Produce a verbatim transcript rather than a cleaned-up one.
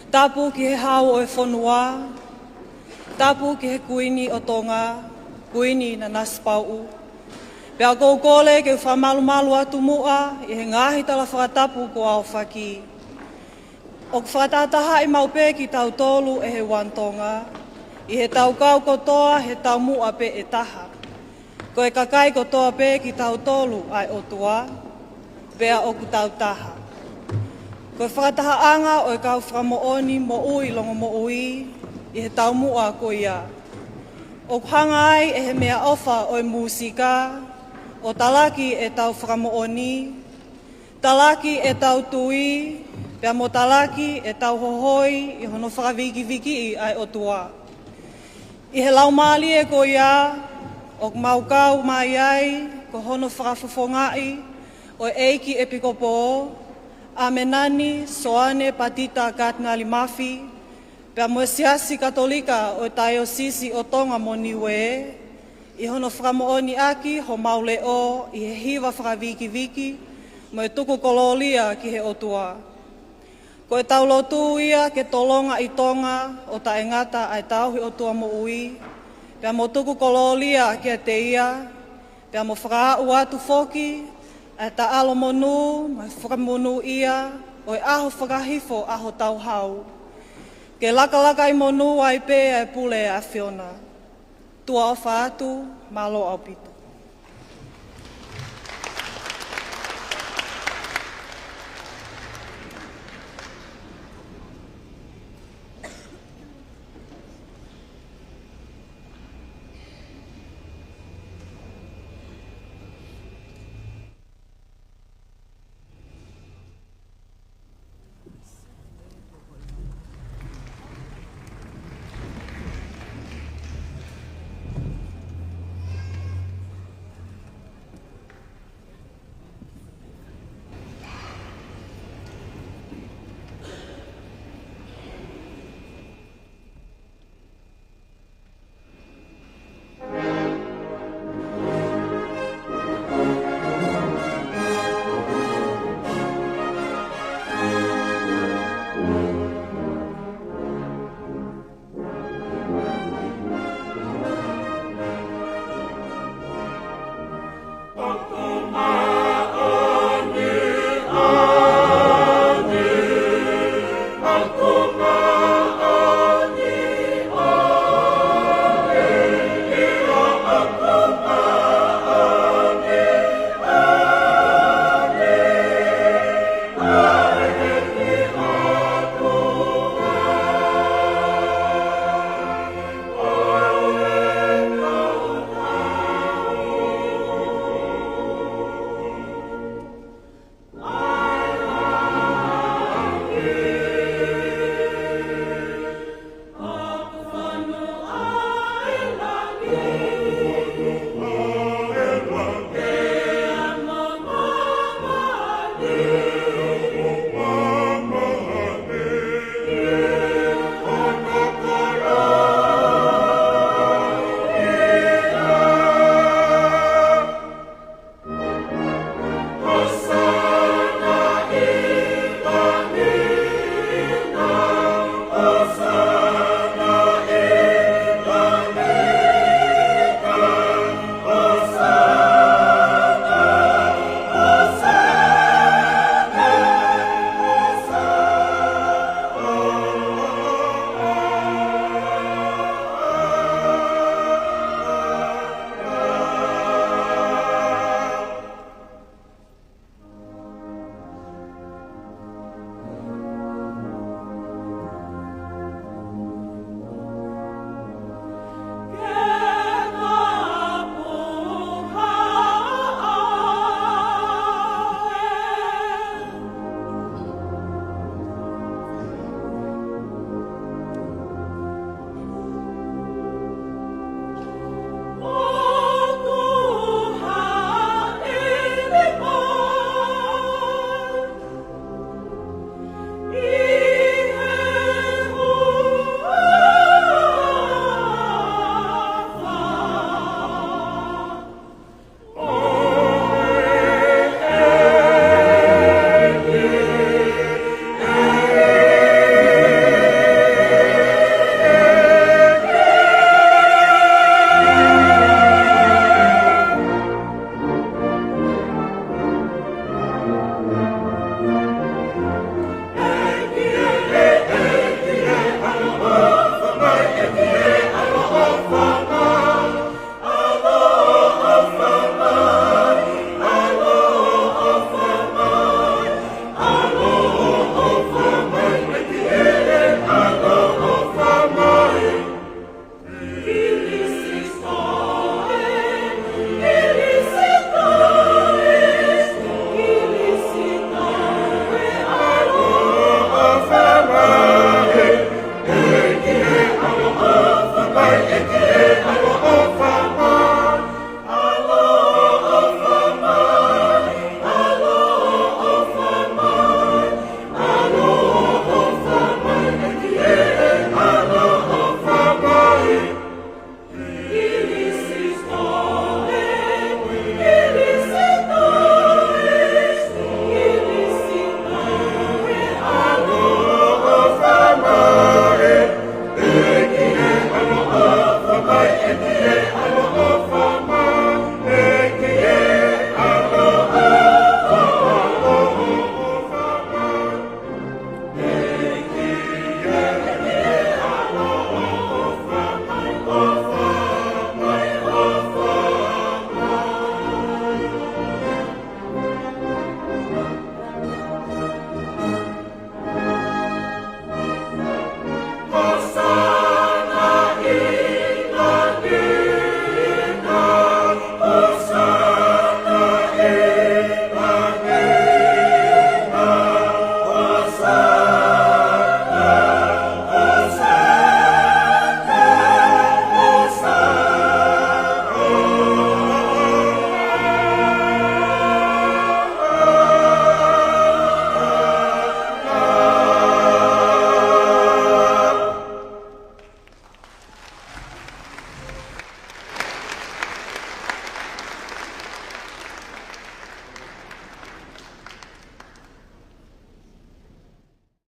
Tapu ki he Hau ʻo e fonua, tapu ki he Kuini ʻo Tonga, Kuini Nanasipauʻu. Pea ʻoku ou kole ke u fakamalumalu atu muʻa ʻi he ngaahi tala fakatapu kuo aofaki. ʻOku fakatahatahaʻi maʻu pē kitautolu ʻe he One Tonga, ʻi heʻetau kau kotoa he taumuʻa pē ʻe taha. Ko e kakai kotoa pē kitautolu ʻa e ʻOtua, pea ʻoku tau taha. Ko e fakatahaʻanga ʻo e kau fakamoʻoni moʻui longomoʻui ʻi he taumuʻa ko ia. ʻOku hanga ai ʻe he meʻaʻofa ʻo e mūsika ʻo talaki ʻetau fakamoʻoni, talaki ʻetau tui, pea mo talaki ʻetau hohoi ʻi hono fakavikivikiʻi ʻa e ʻOtua. ʻI he laumālie ko ia, ʻoku mau kau mai ai ko hono fakafofongaʻi ʻo e ʻEiki ʻEpikopō, ʻAmenani Soane Patita Katinali Mafi, pea mo e Siasi Katolika ʻo e Taiosisi ʻo Tonga mo Niuē, ʻi hono fakamoʻoniʻaki homau leʻo ʻi he hiva fakavikivikiʻi mo e tuku kolōlia ki he ʻOtua. Ko ʻetau lotu ia ke tolonga ʻi Tonga ʻo taʻengata ʻa e tauhi ʻOtua moʻui, pea mo tuku kolōlia kiate ia, pea mo fakaaʻu atu foki ʻa e taʻalo monū mo e fakamonūʻia ʻo e ʻaho fakahifo ʻa hotau Hau. Ke lakalaka ʻi monū ai pē ʻa e Pule ʻa e ʻAfiona. Tuʻa ʻofa atu, mālō ʻaupito.